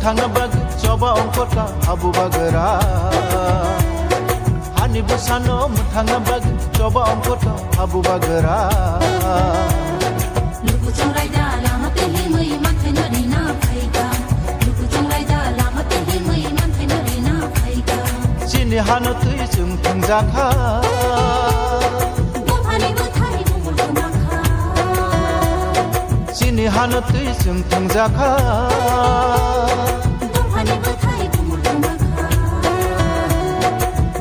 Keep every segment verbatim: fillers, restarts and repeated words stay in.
Thangna bagwi choba ongkhorka habu bagra. Hani bwsano mwthangna bagwi choba ongkhorka habu bagra. Lukuchung raida lama tei himwi manthaino rina phaika. Lukuchung raida lama tei himwi manthaino rina phaika. Chini hano twi chwng thwngjakha. Dophani bwthai bumul kwmakha. Chini hano twi chwng thwngjakha. Dophani bwthai bumul kwmakha.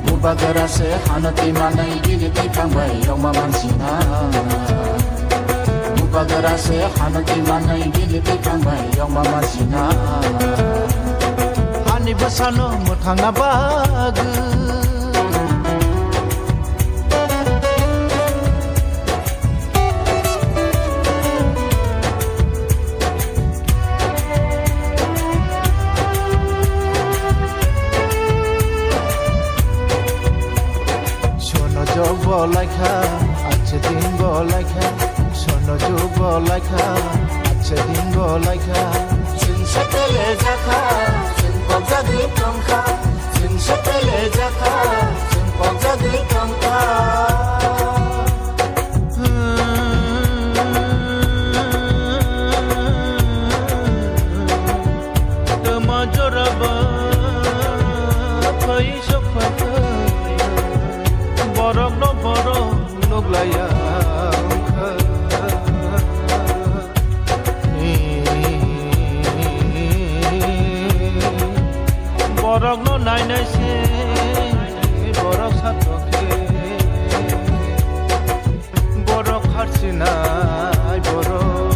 Bubagra se hano twi manai bini twi thangbai yongma mansina. Bubagra se hano twi manai bini twi thangbai yongma mansina. Hani bwsano mwthangna bagwi. Sono jog bo laikha, ache din bo laikha. Sono jog bo laikha, ache din bo laikha. Chwng sepele jakha, chwng kok jagwi tongkha. Chwng sepele jakha, chwng kok jagwi tongkha. Tama joraba phai sok phai borok no borok nuglaiya wngkha. Borok no nainai se borok satokhe. Borok harsinai borok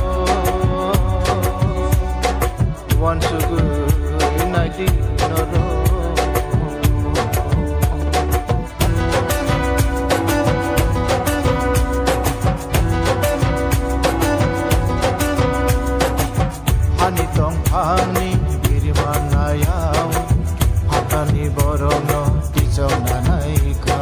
wansugwi naidi norok. Hani tongphangni biriman nayao, phatani borokno tichokna naikha.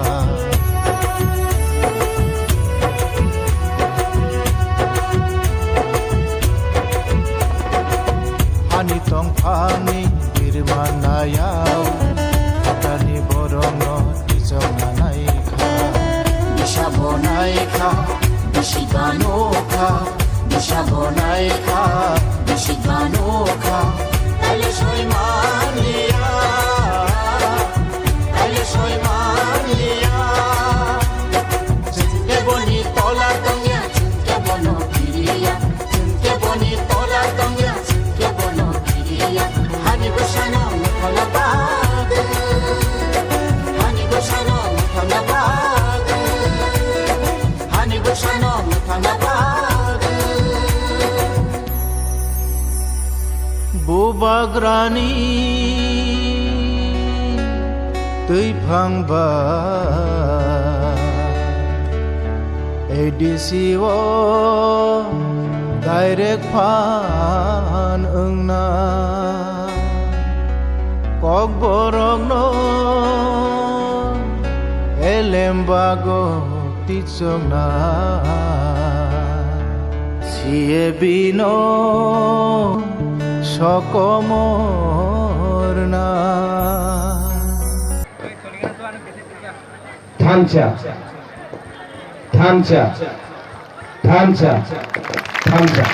Hani tongphangni biriman nayao, phatani borokno tichokna naikha. Bisa bo naikha, bisi ganokha. Bisa bo naikha, bisi ganokha. Taile soi manliya, taile soi manliya. Chwng khe boni tola tongya, chwng khe bono kiriya. Chwng khe boni tola tongya, chwng khe bono kiriya. Hani bwsano mwthangna bagwi, hani bwsano mwthangna bagwi. Hani bwsano mwthangna bagwi. Bubagrani twiphang ba A D C o direct phan wngna. Kokborokno elem bago tichokna, C A B no sokomorna. Thansa, thansa, thansa, thansa.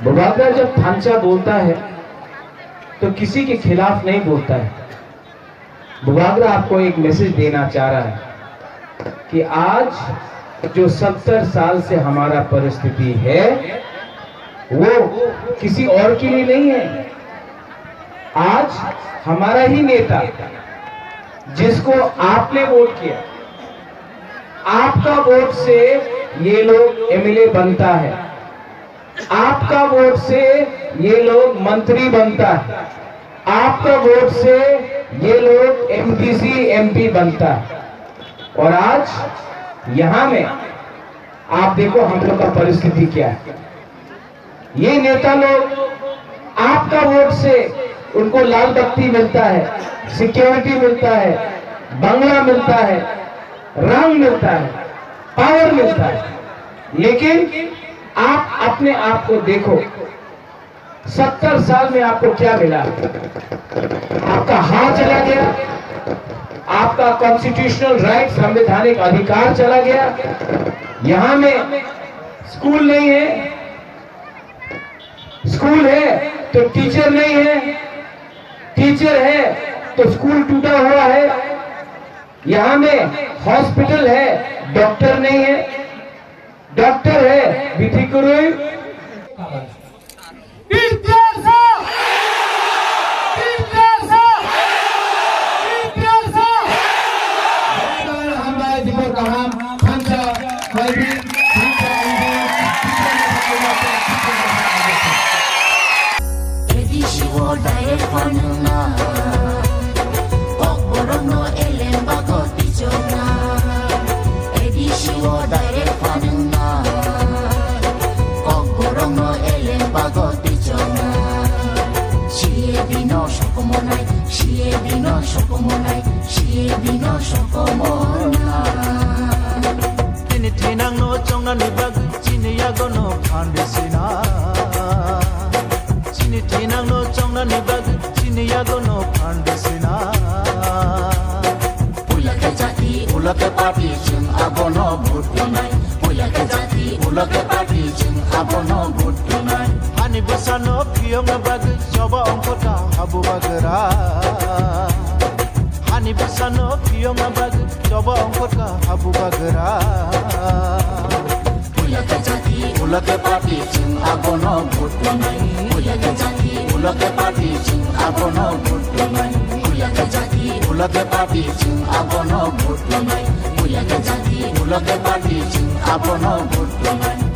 Bubagra जब थांचा बोलता है, तो किसी के खिलाफ नहीं बोलता है। बुबागरा आपको एक मैसेज देना चाह रहा है कि आज जो सत्तर साल से हमारा परिस्थिति है, वो किसी और के लिए नहीं है। आज हमारा ही नेता, जिसको आपने वोट किया, आपका वोट से ये लोग M L A बनता है, आपका वोट से ये लोग मंत्री बनता है, आपका वोट से ये लोग M D C, M P बनता है। और आज यहाँ में आप देखो हम लोग का परिस्थिति क्या है। ये नेता लोग आपका वोट से उनको लाल बत्ती मिलता है, सिक्योरिटी मिलता है, बंगला मिलता है, रंग मिलता है, पावर मिलता है, लेकिन आप अपने आप को देखो, सत्तर साल में आपको क्या मिला? आपका हाथ चला गया, आपका कॉन्स्टिट्यूशनल राइट, संवैधानिक अधिकार चला गया। यहाँ में स्कूल नहीं है, स्कूल है तो टीचर नहीं है, टीचर है तो स्कूल टूटा हुआ है। यहाँ में हॉस्पिटल है, डॉक्टर नहीं है, डॉक्टर है, बिथि कुरुई। Hambai, Dipor Kaham, Thansa, Koibi, Thansa, Edi siwo direct phanwngna. Kokborokno elem bago tichokna. Edi siwo direct phanwngna. Kokborokno elem bago tichokna. C A B no sokomonai, C A B no sokomonai, C A B no sokomona. Chini thinangno chongnani bagwi chini yagono phan risina. Chini thinangno chongnani bagwi chini yagono phan risina. Puila khe jati, ulo khe party, chwng abono vote rwnai. Puila khe jati, ulo khe party, chwng abono vote rwnai. Hani bwsano phiyokna bagwi choba ongkhorkha habu bagra. Hani bwsano phiyokna bagwi choba ongkhorkha habu bagra. Puila khe jati, ulo khe party, chwng abono vote rwnai. Puila khe jati, ulo khe party, chwng abono vote rwnai. Puila khe jati, ulo khe party, chwng abono vote rwnai. Puila khe jati, ulo khe party, chwng abono vote rwnai.